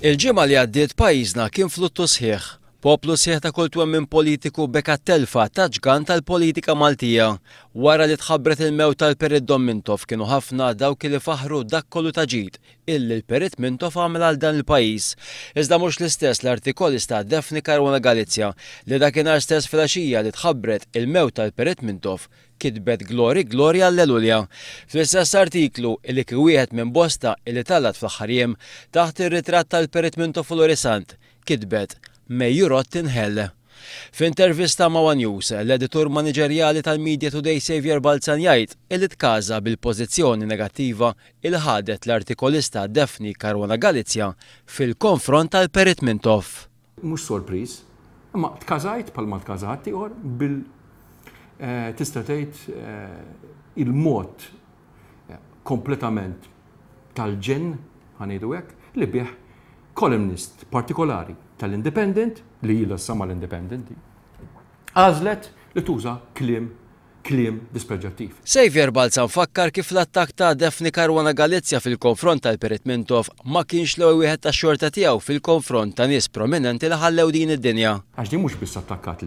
Il-ġimgħa li għaddiet pajjiżna kien f'luttu sħiħ. Poplu sħiħ ta' kull twemmin politiku beka t-telfa ta' ġgant tal-politika Maltija. Wara li tħabbret il-mewt tal-Perit Dom Mintoff kienu ħafna dawk li faħħru dak kollu ta' ġid illi l-Perit Mintoff għamel għal dan il-pajjiż. Iżda mhux l-istess l-artikolista Daphne Caruana Galizia li dakinhar stess filgħaxija li tħabbret il-mewt tal-Perit Mintoff kitbet Glory Glory Alleluja. Fl-istess artiklu, illi kien wieħed minn bosta illi tgħallat fl-aħħar jiem, taħt ir-ritratt tal-Perit Mintoff u Lori Sant, kitbet May you rot in hell. F'intervista ma' one News, l-editur maniġerjali tal-Media Today Saviour Balzan jgħid illi tkaża bil-pożizzjoni negattiva il ħadet l-artikolista Daphne Caruana Galizia fil-konfront tal-Perit Mintoff. Mhux sorpriż, imma tkażajt bħalma tkaża ħaddieħor bil tista' tgħid il-mod kompletament tal-ġenn, ħa ngħidu hekk, li bih columnist partikolari tal-Independent, li ilha issa mal-Independent, għażlet li tuża kliem kliem dispreġjattiv. Saviour Balzan fakkar kif l-attakk ta' Daphne Caruana Galizia fil-konfront tal-Perit Mintoff ma kienx l-ewwel wieħed tax-xorta tiegħu fil-konfront ta' nies prominenti li ħallew din id-dinja. Għax din mhux biss attakkat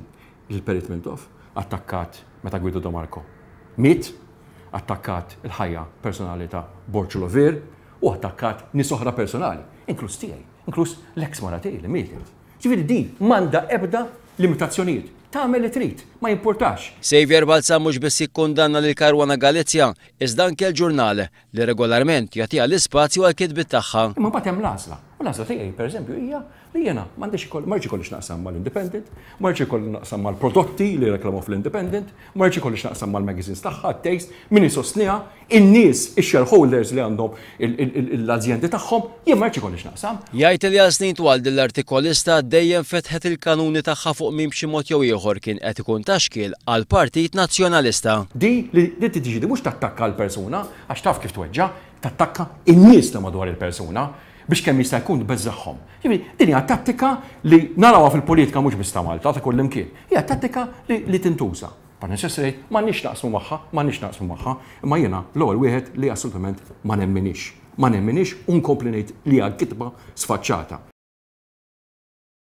lill-Perit Mintoff, attakkat meta Guido de Marco miet, attakkat il-ħajja personali ta' Borg Lovere u attakkat nies oħra personali, inkluż tiegħi, inkluż l-eks mara tiegħi li mietet. Ġifieri din m'għandha ebda limitazzjonijiet. Tagħmel li trid, ma jimpurtax. Saviour Balzan mhux biss jikkundanna lil Caruana Galizia, iżda anke l-ġurnal, li regolarment jagħtiha l-ispazju għall-kitbiet tagħha. Imma mbagħad hemm l-għażla. U l-għażla tiegħi, pereżempju, hija li jiena m'għandix ikolli, ma rridx ikolli x'naqsam mal-Independent, ma rridx ikolli naqsam mal-prodotti li jirreklamaw fl-Independent, ma rridx ikolli x'naqsam mal-magazines tagħha, t-Taste, min isostniha, In-nies, ix-shareholders li għandhom l-azjendi tagħhom, jien ma rridx ikolli x'naqsam. Jgħid li għal snin twal din l-artikolista dejjem fetħet il-kanuni tagħha fuq min b'xi mod jew ieħor kien qed ikun ta' xkiel għall-Partit Nazzjonalista. Di li tiġi di mhux tattakka l-persuna, għax taf kif tweġġa', tattakka n-nies ta' madwar il-persuna biex kemm jista' jkun tbeżżagħhom. Jiġifieri din hija tattika li narawha fil-politika mhux biss ta' Malta, ta' kullimkien. Hija tattika li tintuża. Vanessa Srejt, M'għandniex x'naqsmu magħha, m'għandniex x'naqsmu magħha, imma jiena l-ewwel wieħed li assolutament ma nemminhiex. Ma nemminhiex u nkompli ngħid li hija gidba sfaċċata.